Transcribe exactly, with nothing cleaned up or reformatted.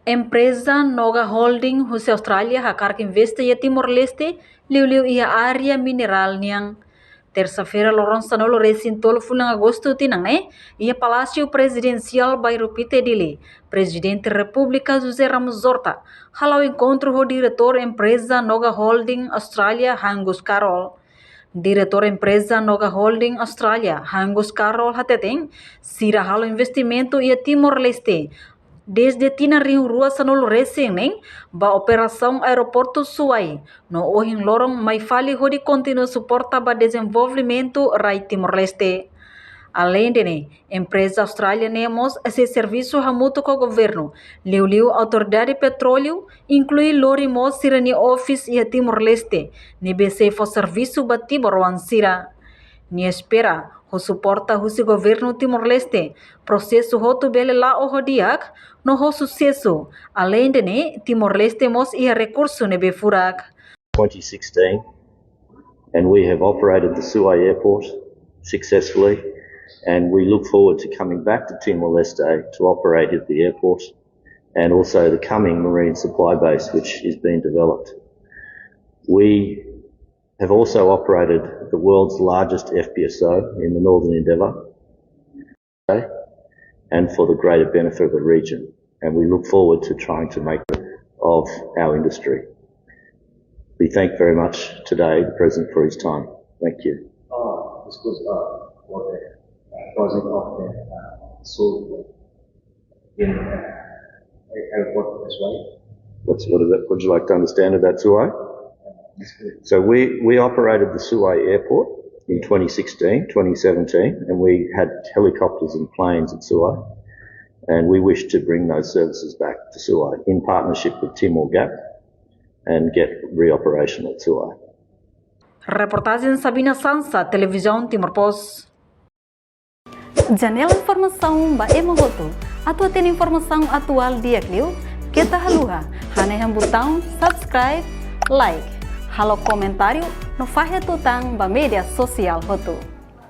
Empreza Noga Holding husi Austrália hakarak investe iha Timor-Leste, liuliu iha área minerál nian. Tersa-feira, loron sanulu resin tolu fulan Agostu tinan ne'e, iha Palásiu Prezidensiál Bairru Pite Dili, Prezidente Repúblika José Ramos Horta hala'o enkontru ho diretór empreza Noga Holding Austrália, Angus Carroll. Diretór empreza Noga Holding Austrália, Angus Carroll hateten, sira halo investimentu iha Timor-Leste dezde tinan rihun rua sanulu resin neen ba operasaun aeroportu Suai, no ohin loron mai fali hodi kontinua suporta ba dezenvolvimentu rai Timor-Leste. Aleinde ne'e, empreza Austrália ne'e mós sei servisu hamutuk ho governu, liuliu Autoridade Petróleu, inklui lori mós sira-nia office iha Timor-Leste, ne'ebé sei fó servisu ba timoroan sira. Nia espera, ho suporta husi governu Timor-Leste, prosesu hotu bele la'o ho di'ak, no ho susesu. Aleinde ne'e, Timor-Leste mós iha rekursu ne'ebé furak. twenty sixteen, and we have operated the Suai Airport successfully, and we look forward to coming back to Timor-Leste to operate at the airport and also the coming marine supply base, which is being developed. We have also operated the world's largest F P S O in the Northern Endeavour, and for the greater benefit of the region. And we look forward to trying to make of our industry. We thank very much today the President for his time. Thank you. Oh, this was uh, for the uh, closing of the uh, soul in uh, airport as well. What's, what, is that, what would you like to understand about Suai? Uh, this is So we, we operated the Suai airport in twenty sixteen, twenty seventeen, and we had helicopters and planes at Suai. And we wish to bring those services back to Suai in partnership with Timor Gap and get reoperational at Suai. Reportajen Sabina Sansa, Televizaun Timor Post. Janela informasaun ba ema hotu. Atu hatene informasaun atuál di'ak liu, keta haluha hanehan butaun subscribe, like, halo komentáriu no fahe tutan ba média sosiál hotu.